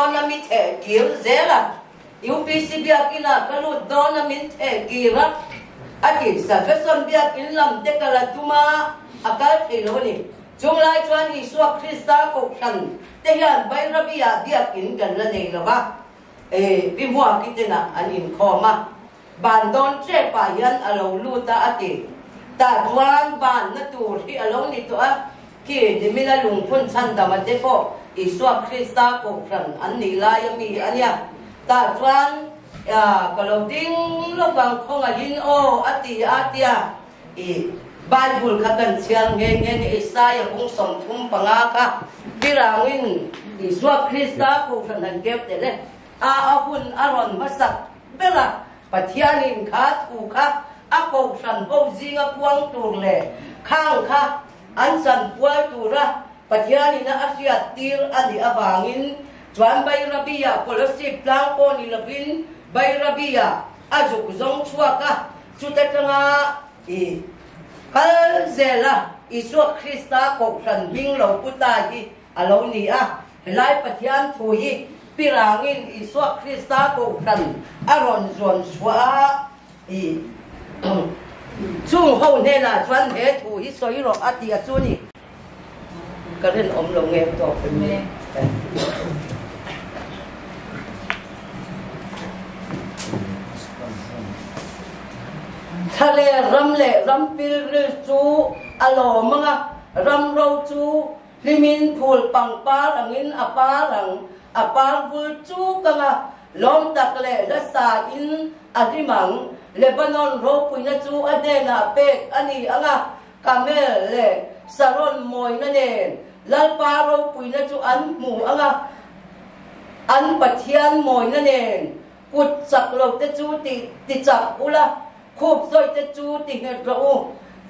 dawn a mi theh kir zel a, UPC biakin ah ka lut dawn a min theh kir a, a ti. Salvation biakin lam te ka la tum a, a kal thei lo a ni. Chung lai chuan Isua Krista kohhran te hian Bairabi ah biakin kan la nei lo va, e Pi Hmuaki tenah an inkhawm a. Ban dawn ṭep ah hian a lo lut a a ti. Tah chuan ban na tur hi a lo ni tawh a, khi nimina lungphun chhandam a te pawh Isua Krista kohhran an nih lai a mi a nia. Tah chuan ka lo ding lawk ang khawngaihin aw a ti a tia i Bible kha kan chhiar nghe nghe ni Isaiah bung 35 kha tirangin Isua Krista kohhran han keu tel e. A a hun a rawn hmasak ber a, Pathianin kha thu kha a kohhran ho zinga puang tur leh khang kha an chanpual tura Pathianin a hriat tir a nih avangin chuan Bairabia Kolosip tlang pawh ni lovin Bairabia a zuk zawng chhuak a, chuta tanga i kal zel a Isua Krista kohhran hming lo pu ta hi a lo ni a, helai Pathian thu hi Pirangin Isua Krista kohhran a rawn zuan chhuah a, i chung ho hnenah chuan he thu hi sawi rawh a ti a chu ni. Ka rinawm lo nge tawp em ni? Thla leh ram leh ram pilril chu a lawm ang a, ram ro chu Hlimin phul pangpar angin a par ang, a par vul chuk ang a, lawm tak leh hlasa in a hlim ang. Lebanon ropuina chu a hnenah pek a ni ang a, Kamel leh Saron mawina nen Lalpa ropuina chu an hmu ang a, an Pathian mawina nen kut chak lo te chu ti tichak ula, Khup zawite chu ti nghet rawh u,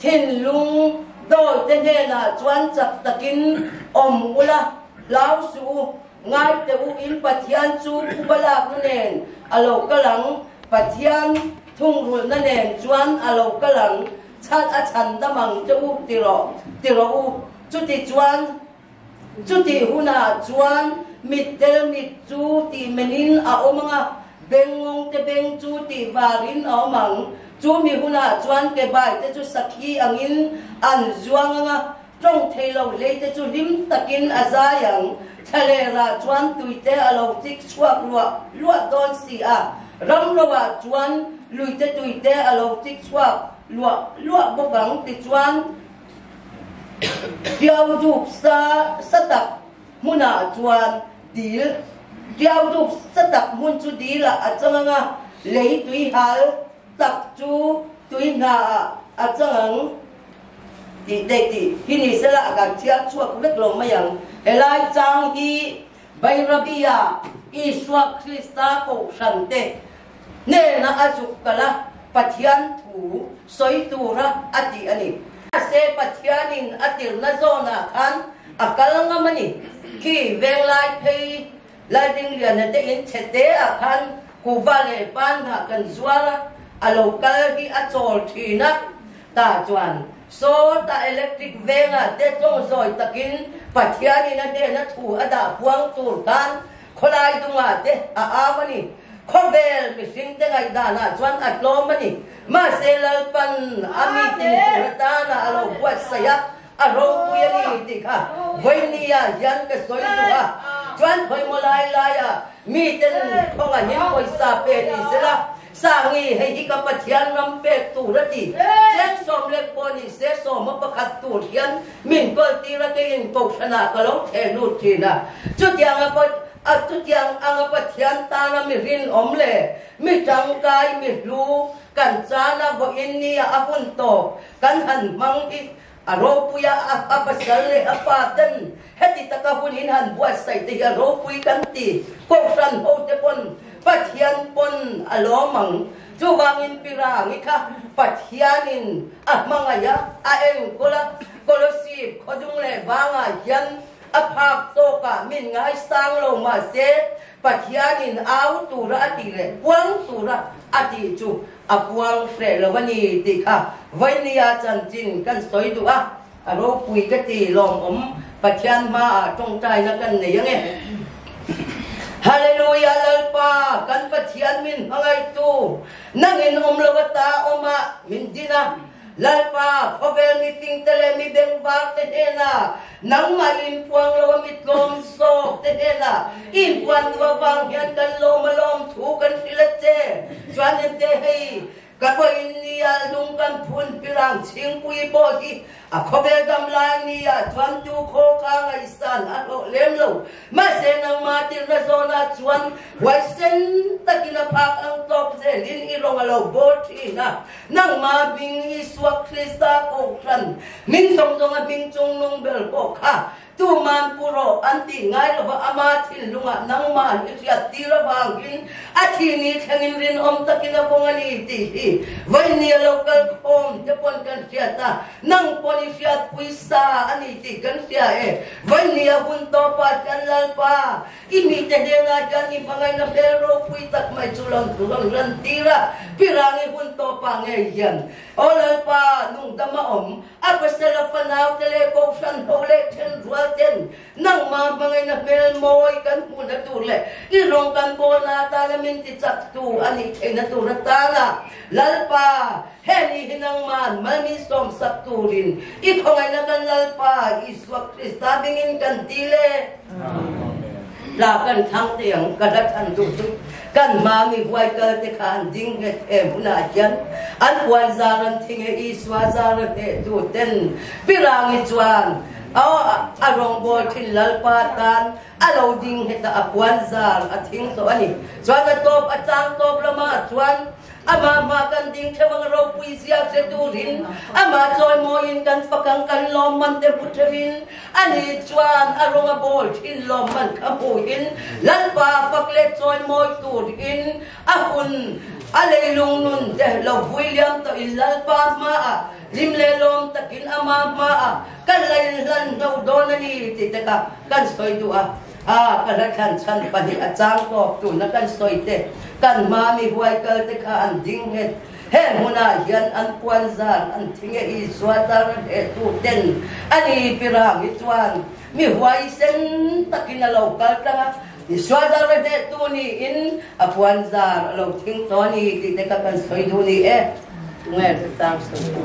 thinlung dawite hnenah chuan chak takin awm ula, hlau suh u, ngai teh u, in Pathian chu phuba lakna nen a lo kal ang, Pathian thungrulhna nen chuan a lo kal ang, chhan a chhan dam ang che u ti rawh, ti rawh u, chuti chuan Chutih hunah chuan mittel mit chu tih menin a awm ang a, bengngawngte beng chu tih varin a awm ang. Chumi hunah chuan kebaite chu sakhi angin an zuang ang a, tawng thei lo hleite chu hlim takin a zai ang. Thlalerah chuan tuite a lo chik chhuak luah luah dawn si a, ramroah chuan luite tuite a lo chik chhuak luah luah bawk ang. Tichuan. Tiau dup sa sa tak hmunah chuan dil Tiau dup sa tak hmun chu dilah a chang ang a, lei tui hal tak chu tui hnaah a chang ang tih te tih hi ni sela a kan chhiar chhuak vek lo mai ang. Helai chang hi Bairabia Isua Krista kohhran te Hnena a zuk kal a, Pathian thu sawi tura a ti a ni. Mahse Pathianin a tirna zawnah khan a kal ngam a ni. Khi venglai phei Laldingliana te in chhe te ah khan kuhva leh pan hnah kan zuar a, a lo kal hi a chawl thin a. Tah chuan sawta electric vengah te tawng zawi takin Pathianin a hnena thu a dah puang tur khan Khawlai dungah te a au a ni. Khawvel mihring te ngaihdanah chuan a tlawm a ni. Mahse Lalpan a mi tin tur atana a lo buatsaih a, a ropui a ni tih kha vawinia hian ka sawi duh a. Chuan khawimaw lai laiah miten khawngahin pawisa pe ni sela, Sangi, hei hi ka Pathian ram pek tur a ti. Cheng sawm lek pawh ni se sawma pakhat tur hian min kawl tir a keiin kohhranah ka lo theh lut thin a. Chutiang a a chutiang anga Pathian tana mi rinawm leh mi tangkai mi hlu kan chana vawiin nia a hun tawp kan han hmang hi a ropui a, a pasal leh a pa ten heti taka hun in han buatsaih te hi a ropui kan ti. Kohhran ho te pawn Pathian pawn a lawm ang. Chuvangin Pirangi kha Pathianin a hmangaih a, a enkawl a, Kolosip khawdung leh vangah hian a phak tawkah min ngaisang lo mahse Pathianin au tura a tih leh puang tura a tih chu a puang hreh lo a ni tih kha Vainia chanchin kan sawi duh a, a ropui ka ti lawmawm Pathian hmaah tawngtaina kan nei ange. Pathian min hmangaihtu, nangin awm lo ata awmah min din a. Lalpa, khawvel mifingte leh mi bengvarte hnenah, nangmah inpuang lo a mi tlawm zawkte hnenah inpuan duh avang hian kan lawm a lawm thu kan hrilh a che. Chuan ente hei, ka vawiin nia lung kan phun pirang chhingpui pawh hi a khawvel dam lai nia chuan tu khaw kha ngaihsan a hlawh lem lo. Mahse nangmah tirhna zawnah chuan huaisen takin a phak ang tawp zelin i rawng a lo bawl thin a. Nangmah hming Isua Krista Kohhran hming zawng zawnga hming chungnung ber pawh kha tuman pu rawh an tih ngai lova ama thinlungah nangmah i hriat tir avangin a thini thlengin rinawm takin a vawng a ni tih hi vawinia lo kal khawm te pawn kan hriat a, nang pawn i hriat puisa a ni tih kan hria e. Vawinia hun tawpah hian Lalpa I mite hnenah hian i hmangaihna hmel ropui tak mai chu rawn rawn ran tir a, Pirangi hun tawpah ngei hian Aw Lalpa, nungdam a awm, a pasal a fanaute leh kohhran ho leh thenrual ten nangmah hmangaihna hmel mawi kan hmuhna tur leh i rawng kan bawlna atana min tichak tu a nih theihna tur atana Lalpa, he ni hi nangman mal min sawmsak turin i khawngaihna kan Lalpa Isua Krista bingin kan ti le. Hla kan thlang te ang ka hla than duh chu kan hma mi huai kal te kha an ding nghet he hunah hian an puan zar an thing e Isua zar a hneh tu ten Pirangi chuan a rawngbawl thin Lalpa tan a lo ding nghet a a puan zar a thing tawh a ni chuan a tawp a chang tawp lamah chuan Amah hma kan ding theuh ang ropui zia hre turin, amah chawimawiin kan fak ang kan lawmman te hmu theuhin, ani chuan a rawng a bawl thin lawmman kha hmuhin Lalpa fak leh chawimawi turin a hun a leilung nun te lo vui liam tawhin Lalpa hmaah hlim leh lawm takin amah hmaah kan la inhlan hno dawn a ni tih te kha kan sawi duh a. A ka hla thlan chhan pahnih a chang tawp tuna kan sawi te, kan hma mi huai kal te kha an ding nghet. He hmunah hian an puan zan an thi nge Isua tar a hneh tu ten a ni Pirang hi chuan mi huai sen takin a lo kal tlang a, Isua tar a hneh tu niin a puan zar a lo thing tawh a ni tih te kha kan sawi duh ni e. Tunge hla chang sawi tu?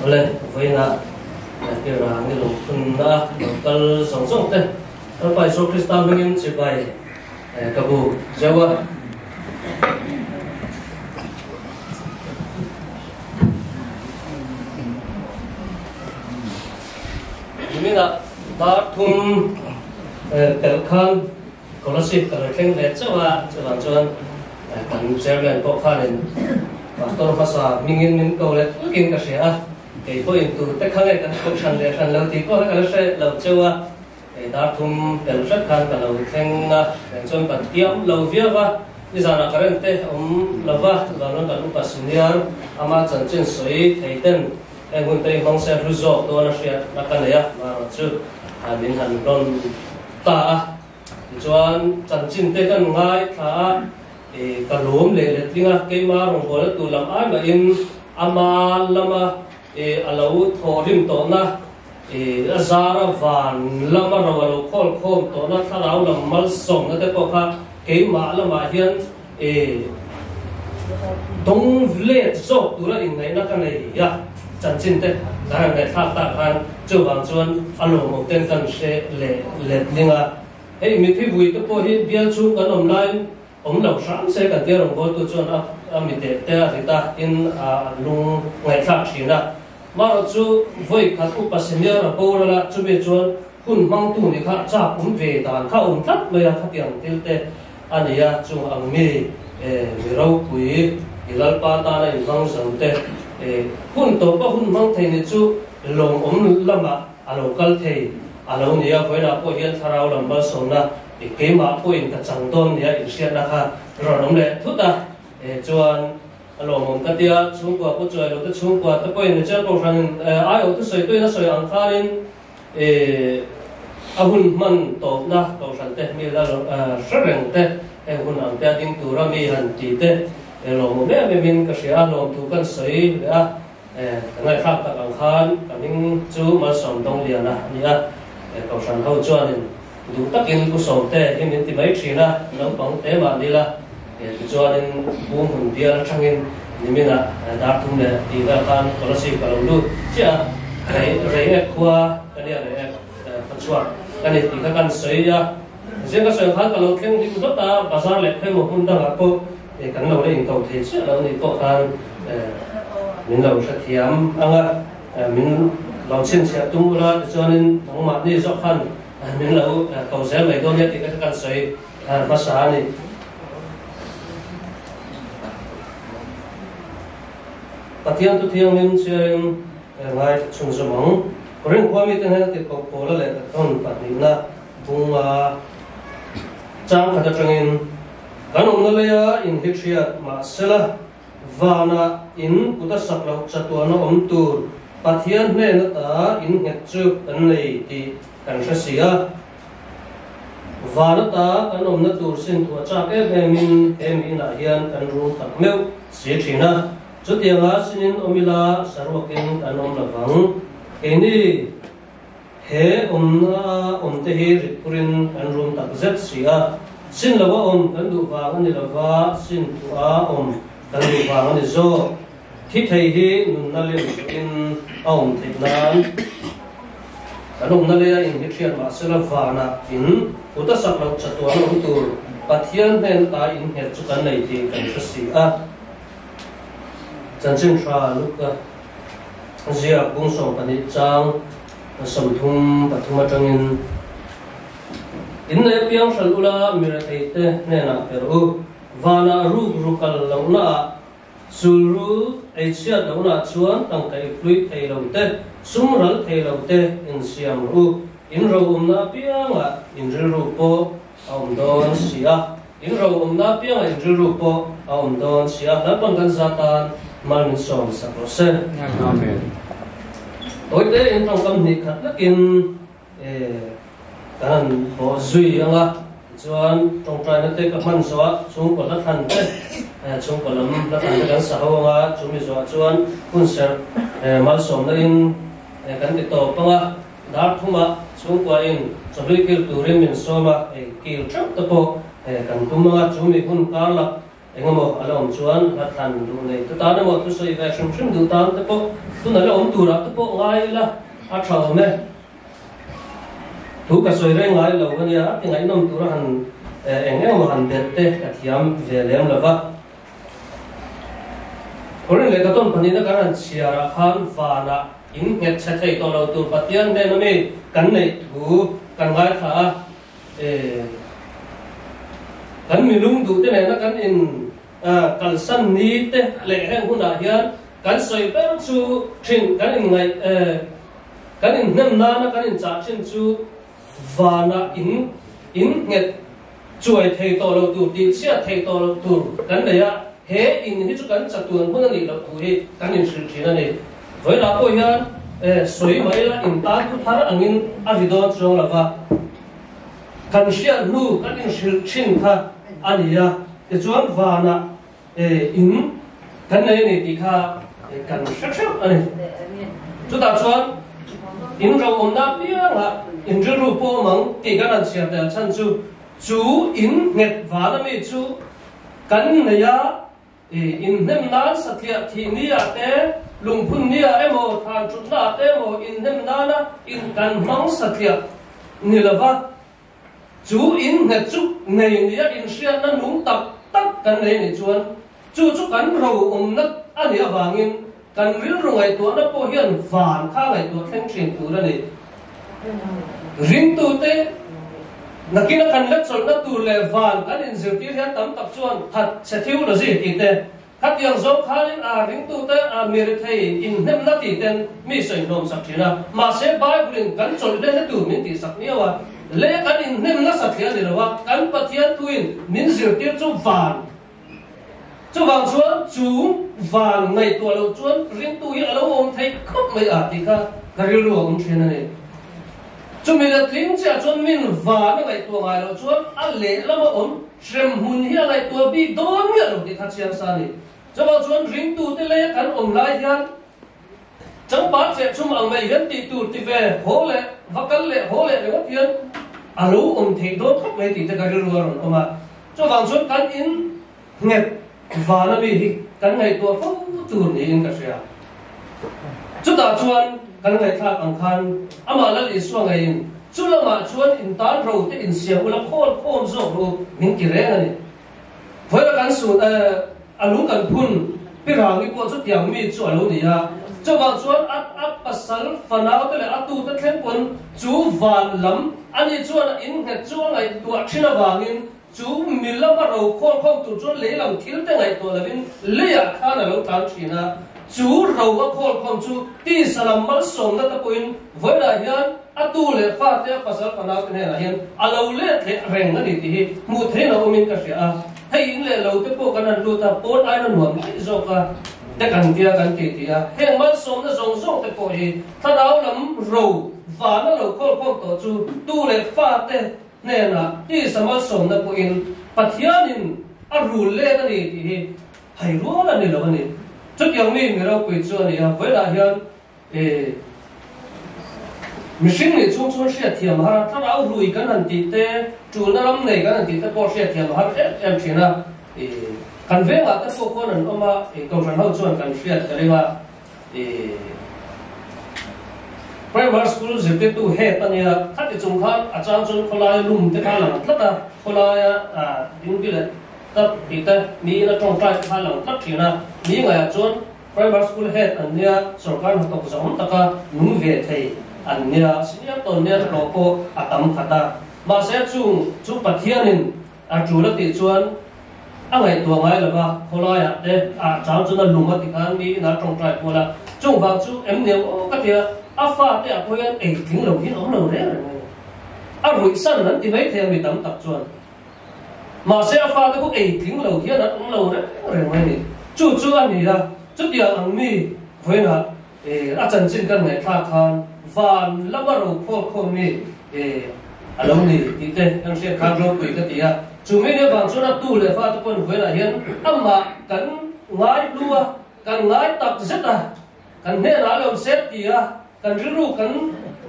Awle, vawiinah Kira ni lungphunna lo kal zawng zawng te Lalpa Isua Krista hmingin chibai ka bu zeuh a. Niminah dar thum pelh khan Kolasib ka lo thleng ve chauh a, chuvang chuan kan chairman pawh khanin pastor hmasa hmingin min ko leh tlukin ka hria a, kei pawhin tur te kha nge kan koh hran leh hran lo tih pawh kha ka la hre lo chauh a, hei dar thum pel hret khan ka lo thleng a, eng chuan kan tiam lo viau a, nizanah current te awm lo va, chuvang chuan kan upa senior ama chanchin sawi thei ten heng hun te hi hmang se hlu zawk dawn a hriatna ka nei a, marawh chu min han rawn ta a, tichuan chanchin te kan ngaithla a, ih ka lawm leh letling a, keima rawngbawlna tur lam ai mahin ama lama ih a lo thawhrim tawhna ih a zara van lama ro a lo khawl khawm tawhna thlarau lam malsawmna te pawh kha keimah lamah hian ih dawng let zawk tura inngaihna ka nei a, chanchin te kan han ngaihthlak tak khan chuvang chuan a lawmawm ten kan hre leh letling a. Hei mithi vui te pawh hi bial chhung kan awm laiin awm lo hram se kan tia rawngbawltu chuan a a miteh te a rit a in a lung ngaihthlak thin a. Marawh chu vawi khat upa senior a boral a, chumi chuan hun hmangtu nih kha chak awm ve dan kha a awm tlat mai a, khatiang thil te a ni a, chung ang mi mi ropui i Lalpa tana inhmang zo te hun tawpa hun hmang thei ni chu lawmawm lamah a lo kal thei a lo ni a, vawiinah pawh hian thlarau lam malsawmna keimah pawhin ka chang dawn nia inhriatna kha rawn awm leh thut a, chuan a lawmawm ka tia, chhungkua pu chuai lo te chhungkua te pawhin Nichel Kohhranin aiawh thusawi tuin a sawi ang khanin A hun hman tawpna Kohhran te mi la hre reng te, heng hun ang te a ding tura mi han ti te lawmawm em em in ka hria a, lawmthu kan sawi leh a, ka ngaihthlak tak ang khan ka hming chu Malsawm Dongliana a ni a, Kohhran ho chuanin duh takin Pu Sawmte hi min ti mai thin a, naupang te mah ni la, tichuanin Pu Hmun bial atangin niminah dar thum leh tih vel khan Kolasib ka lo lut chiah a, rei rei ek khua ka nia rei ek ka chhuak ka ni tih kha kan sawi a, zing ka sawi khan ka lo thleng ding dawt a, bazar leh khawimaw hmun dangah pawh kan lo la inko thei chiah lo nih pawh khan min lo hrethiam ang a, min lo chhinchhiah tum ula tichuanin nangmahni zawk khan min lo ko zel mai dawn nia tih kha kan sawi hmasa a ni. Pathian thu thianghlim chhiarin ngai chhunzawm ang. Korinth khua mite hnena tihkoh Paula leh Pathawn pahnihna bunga chang khat atangin, Kan awmna leia inhihriat mahsela vana in kut a sak loh chatuana awm tur Pathian hnen ata innghet chu kan nei tih kan hre si a. Van ata kan awmna tur sin thuah chak em emin he mi inah hian kan rum tak meuh si thin a. Chutianga sinin awm ila saruakin kan awm lovang. Keini he awmna awmte hi ritphurin kan rum tak zet si a. Sin lova awm kan duh vang a ni lova, sin thuah awm kan duh vang a ni zawk. Thi thei hi nunna lem pawhin a awm theih nan kan awmna leia in hi hriat mah sela vanah in kut a sak loh chatuan awm tur Pathian hnen ata in nghet chu kan nei tih kan hre si a. Chanchin tha Luka ziak bung 12 chang 33 atangin Innei apiang hral ula mi retheite hnenah per u, vanah ruk rukal lohnaah Sulru ei chhiat lohna chuan tangka i hlui thei lo te, sum ral thei lo te insiam rawh u. In ro awmna apiangah in rilru pawh a awm dawn si a. In ro awmna apiangah in rilru pawh a awm dawn si a. Lalpan kan za tan mal min sawm sak rawh se. Amen. Tawite in tawngkam hnih khat lekin Kan han bawh zui ang a, tichuan tawngtaina te ka hman zawh a, chhungkaw hla thlan te, chhungkaw lam hla thlan te kan sa ho ang a, chumi zawhah chuan hun serh malsawmna in kan ti tawp ang a, dar thumah chhungkua in chawhlui kil turin min sawm a, ei kil theuh te pawh kan tum ang a, chumi hun karlak. Engemaw a la awm chuan hla thlan duh nei te tan emaw thusawi ve hrim hrim duh tan te pawh tuna la awm turah te pawh ngai ila a tha awm e. Thu ka sawi reng ngai lo ania, a ti ngaihnawm tura han eng engemaw han belh te ka thiam ve lem lo va. Korin leh ka tawn pahnihna kan han chhiarah khan vanah in nghet chhe thei tawh lo tur Pathian hnena mi kan neih thu kan ngaithla a. Kan milung duhte nena kan in kalsan ni te leh heng hunah hian kan sawi ber chu thin kan in ngaih kan in hnem nana kan in chah thin chu vanah in in nghet chuai thei tawh lo tur tih chhiat thei tawh lo tur kan nei a, he in hi chu kan chatuan hun a nih loh thu hi kan in hrilh thin a ni. Vawilah pawh hian sawi mai ila in tan thu thar angin a ri dawn chuang lo va. Kan hriat hnu kan inhrilh thin kha a ni a, tichuan vanah in kan nei a ni tih kha kan hre theuh a ni. Chutah chuan in ro awmna apiangah in rilru pawh awm ang tih kan han chhiar tel chhan chu, chu in nghet vana mi chu kan nei a, Inhnem nan satliah thih ni ah te, lungphun ni ah emaw, thlan thutna ah te emaw inhnem nana in kan hmang satliah ni lova, chu in nghet chu nei nia inhriatna nung tak tak kan nei nih chuan chu chu kan ro awmna a nih avangin kan rilru ngaihtuahna pawh hian van kha ngaihtuah thleng thin tur a ni. Ringtute nakina kan la chawlhna tur leh van kan inzirtir hian tam tak chuan that chhe theology tih te, khatiang zawng khanin a ringtute a mi rethei inhnemna tih ten mi sawi hlawm sak thin a. Mahse Bible-in kan chawlh hlenna tur min tihsak miau a, leh kan inhnemna satliah a ni lo a, kan Pathian thuin min zirtir chu van. Chuvang chuan chu van ngaihtuah loh chuan ringtu hi a lo awm theih khawp mai a tih kha ka rilru a awm thin a ni. Chumi la tling chiah chuan min van a ngaihtuah ngai loh chuan a lehlama awm hremhmun hi a ngaihtuah bik dawn miah lo tih kha chiang sa a ni. Chuvang chuan ringtute leia kan awm lai hian changpat cheh chhum ang mai hian tih tur ti ve haw leh va kal leh haw leh ringawt hian a lo awm theih dawn khawp mai tih te ka rilru a rawn awm a. Chuvang chuan kan in nghet vana mi hi kan ngaihtuah fo tur niin ka hria. Chutah chuan kan ngaihthlak ang khan amah Lal Isua ngeiin chu lamah chuan in tan ro te insiam ula khawl khawm zawk ru min ti reng a ni. Vawiin kan sun a lung kan phun Pirangi pawh chutiang mi chu a lo ni a. Chuvang chuan a a pasal fanau te leh a tute thleng pawn chu van lam ani chuan a in nghet chu a ngaihtuah thin avangin Chu mi lama ro khawl khawm tur chuan lei lam thil te ngaihtuah lovin leiah khan a lo tlan thin a. Chu ro a khawl khawm chu tisa lam malsawmna te pawhin vawilah hian a tu leh fate a pasal fanau te hnenah hian a lo let leh reng a ni tih hi hmuh theihna awmin ka hria a. Hei in leh lo te pawh kan han lut a, pawn aina nuam daih zawk a te kan tia kan ti ti a. Heng malsawmna zawng zawng te pawh hi thlarau lam ro vana lo khawl khawm tawh chu tu leh fate hnenah tisa malsawmna pawhin Pathianin a rul let a ni tih hi hai rual a ni lo a ni. Chutiang mi mi ropui chu a ni a, vawilah hian e mihring nih chung chuan hriatthiam a har a, thlarau hrui kan han tih te, tulna ram nei kan han tih te pawh hriatthiam a har em em thin a. E kan vengah te pawh khuan an awm a, e kohhran ho chuan kan hriat ka ring a. Primary school zirtirtu head a nia, khati chung khan a chang chuan khawlaia lum te kha a lang tlat a, khawlaia dingpi leh tlat tih te miin a tawngtai te kha a lang tlat thin a, mi ngaiah chuan primary school head an nia, sorkar hnathawk zawm taka nung ve thei an nia, senior tawn nia hlawh pawh a tam khat a, mahse chung chu Pathianin A tul a tih chuan a ngaihtuah ngai lo va, khawlaiah te ah chang chuan a lum a ti khan mi inah tawngtai kual a, chung vang chu em neu aw ka tia, a fate ah pawh hian ei tling lo hian awm lo reng reng mai. A ruih san an ti mai thei a mi tam tak chuan. Mahse a fate khu ei tling lo hian an awm lo reng reng mai a ni. Chu chu a ni a, chutiang ang mi vawiinah A chanchin kan ngaihthlak khan van lama ro khawl khawm mi a lo ni tih te kan hriat khan ropui ka ti a. Chu mi nia vang chuan a tu leh fa te pawhin vawiinah hian amah kan ngai hlu a, kan ngai tak zet a, kan hnenah a lo set ti a, kan rilru kan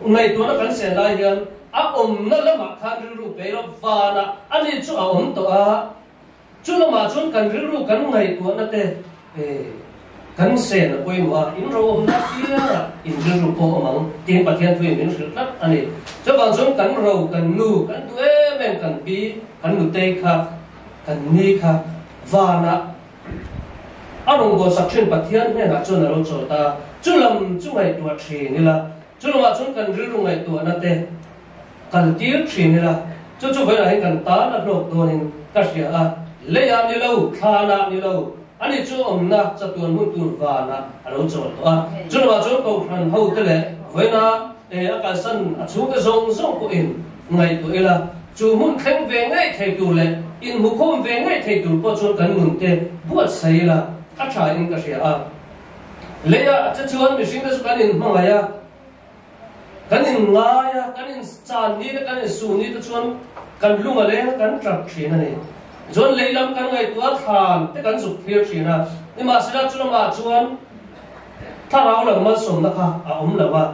ngaihtuahna kan sen lai hian a awmna lamah khan rilru pe ila vanah ani chu a awm tawh a. Chu lamah chuan kan rilru kan ngaihtuahna te kan sen a pawimawh a, in ro awmna apiangah in rilru pawh awm ang tiin Pathian thuin min hrilh tlat a ni. Chuvang chuan kan ro, kan nu, kan duh em em kan pi, kan nutei kha, kan ni kha vanah a rawngbawlsak thin Pathian hnenah chuan a lo chawl ta. Chu lam chu ngaihtuah thin ila, chu lamah chuan kan rilru ngaihtuahna te kal tir thin ila, chu chu vawilah hian kan tan a hlawk dawnin ka hria a, leiah ni lo, thlanah ni lo, ani chu awmna chatuan hmun tur vanah a lo chawl tawh a. Chu lamah chuan Kohhran hote leh vawiina a kalsan a chhungte zawng zawng pawhin ngaihtuah ila, chu hmun thleng ve ngei thei tur leh inhmukhawm ve ngei thei tur pawh chuan kan nunte buatsaih ila a thain ka hria a. Leiah che chuan mihringte chu kan inhmangaih a. Kan in ngai a, kan in chan ni te, kan in su ni te chuan kan lung a leng a, kan tap thin a ni. Chuan lei lam kan ngaihtuah a, thlan te kan zuk thlir thin a. Nimahsela chu lamah chuan thlarau lam malsawmna kha a awm lo a,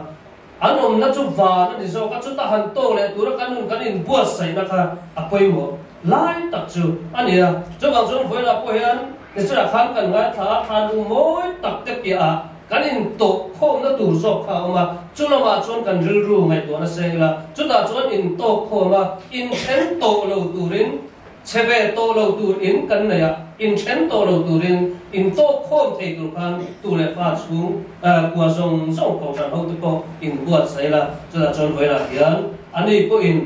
an awmna chu van a ni zawk a, chuta han tawk leh tura kan hun kan inbuatsaihna kha a pawimawh lai tak chu a ni a. Chuvang chuan vawilah pawh hian nichirah khan kan ngaithla a, thlan lung mawi tak te piahah Kan intawh khawmna tur zawk kha a awm a, chu lamah chuan kan rilru ngaihtuahna seng ila, chutah chuan intawk khawm a, inthen tawh lo turin, chhe ve tawh lo tur in kan nei a, inthen tawh lo turin intawk khawm thei tur khan tu leh fa chhung kua zawng zawng kohhran hote pawh inbuatsaih ila, chutah chuan vawilah hian ani pawhin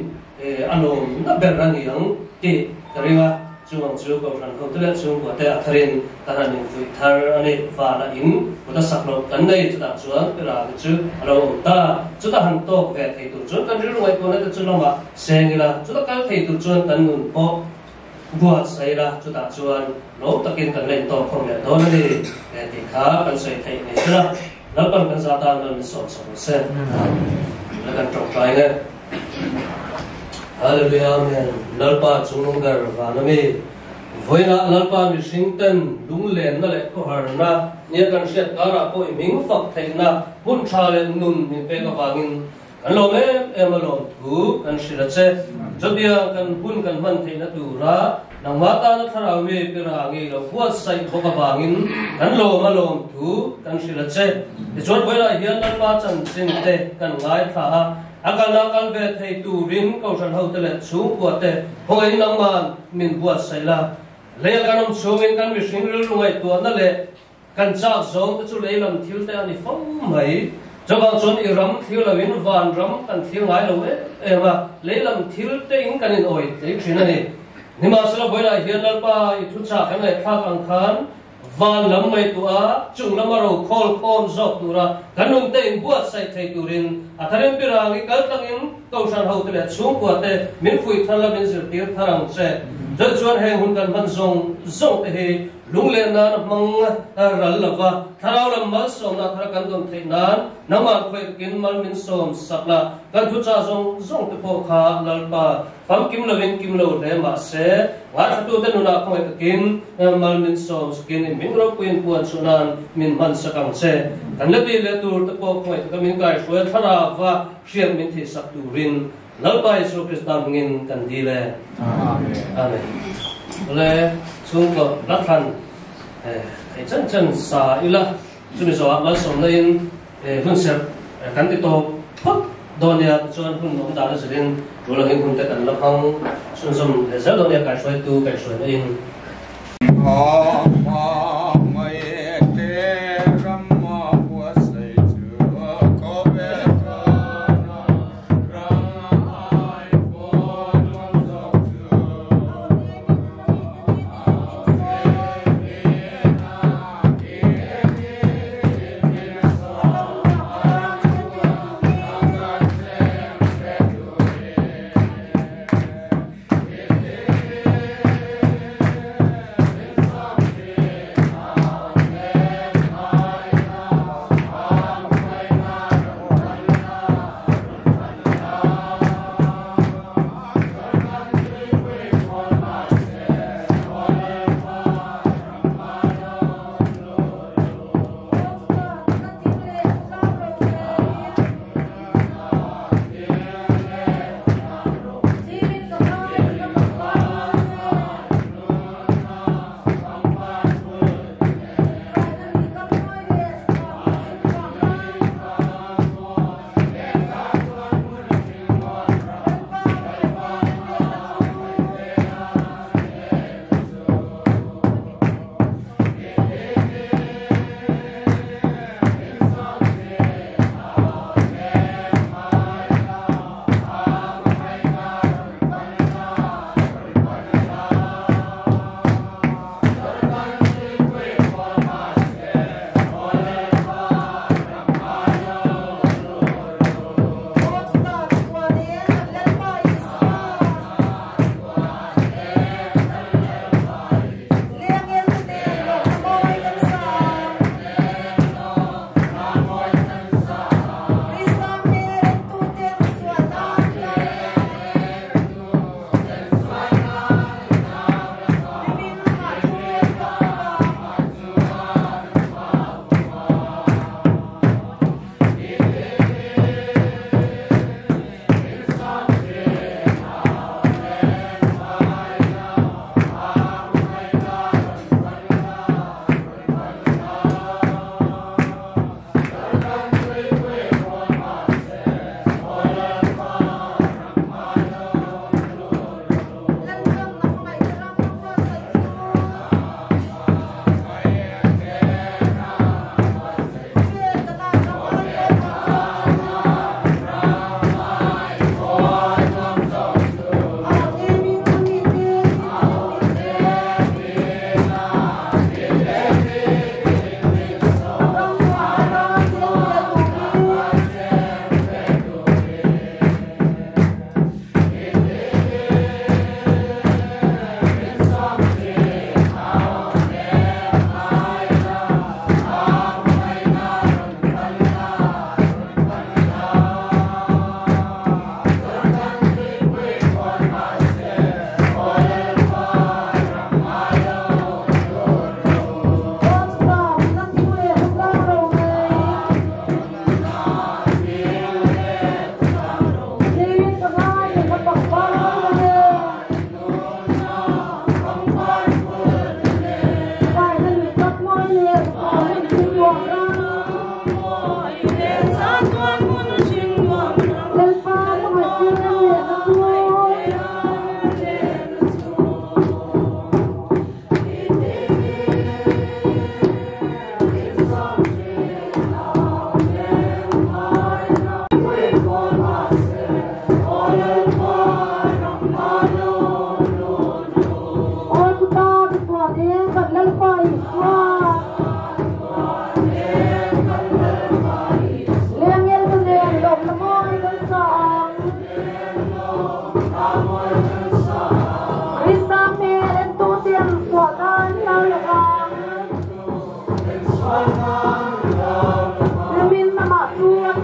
a lawmna ber a ni ang tih ka ring a. Chuvang chu Kohhran hote leh chhungkuate a tharin kan han infuih thar a ni. Vana in kut a sak loh kan nei, chutah chuan Pirate chu a lo awm ta. Chuta han tawk ve thei tur chuan kan rilru ngaihtuahna te chu lamah seng ila, chuta kal thei tur chuan kan nun pawh buatsaih ila, chutah chuan lawm takin kan la intawk khawm leh dawn a ni tih kha kan sawi theih ni sela, Lalpan kan za tan mal min sawm sak rawh se. La kan tawngtai nge. Hallelujah Amen Lalpa chungnung ber van ami Vawiinah Lalpa mihring ten lunglenna leh khawharna nia kan hriat karah pawh i hming fak theihna hun tha leh nun min pek avangin kan lawm em em a lawm thu kan hrilh a che. Chutia kan hun kan hman theihna tura nangmah tana thlarau mi pirangi lo buatsaih bawk avangin kan lawm a lawm thu kan hrilh a che. Tichuan vawiinah hian Lalpa chanchin te kan ngaithla a. A kalna kal ve thei turin Kohhran hote leh chhungkuate khawngaih nangman min buatsaih la. Lei a kan awm chhungin kan mihring rilru ngaihtuahna leh kan chak zawng te chu lei lam thil te a ni fo mai. Chuvang chuan i ram thlir loin van ram kan thlir ngai lo em em a, lei lam thil te in kan in awih tlei thin a ni. Nimahsela vawilah hian Lalpa i thuchah kan ngaihthlak ang khan Van lam ngaihtuah a, chung lama ro khawl khawm zawk tura kan nunte inbuatsaih thei turin a tharim pirang i kal tlangin Kohhran hote leh chhungkuate min fuih thar la min zirtir thar ang che. Chuan chuan heng hun kan hman zawng zawng te hi lunglen nan a hmang ral lova, thlarau lam malsawmna thar kan dawn theih nan nangmah khawi takin mal min sawm sak la, kan thuchah zawng zawng te pawh kha Lalpa Famkim lovin kim lo hle mah se, ngaithlatute nunah khawngaih takin mal min sawm sakin in min ropuiin puan chhuah nan min hman sak ang che. Kan la tih leh tur te pawh khawngaih taka min kaihruai thlarauva hriat min thih sak turin Lalpa Isua Krista hmingin kan dil e. Amen. Awle chhungkaw hla thlan thei chen chen sa ila chumi zawhah malsawmna in Hun serh kan ti tawp phawt dawn nia, tichuan hun awm dan a zirin tul angin hun te kan la hmang chhunzawm leh zel dawn nia, kaihruaitu kaihhruaina in.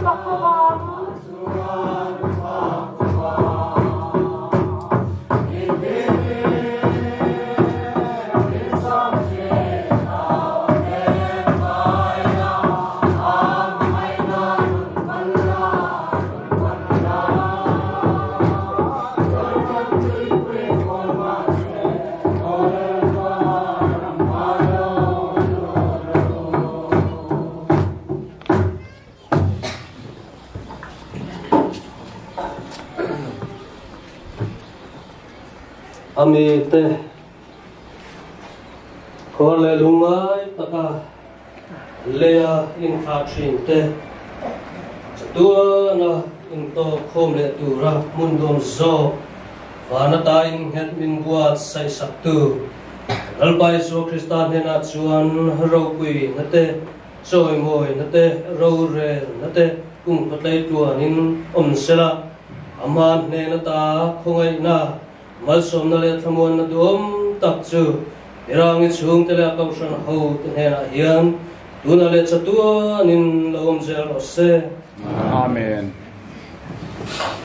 fak ho vang. A mite khaw leh lungngai taka leia inthlah thin te chatuana intawk khawm leh tura hmun dawm zawk van ata innghet min buatsaih saktu Lalpa Isua Krista hnenah chuan ropui na te Chawimawi na te, rorel na te kum khaw tluanin awm sela, ama hnen ata khawngaihna, malsawmna leh thlamuanna duhawm tak chu Irangi chhungte leh a kohhran hote hnenah hian tunah leh chatuanin lo awm zel rawh se. Amen.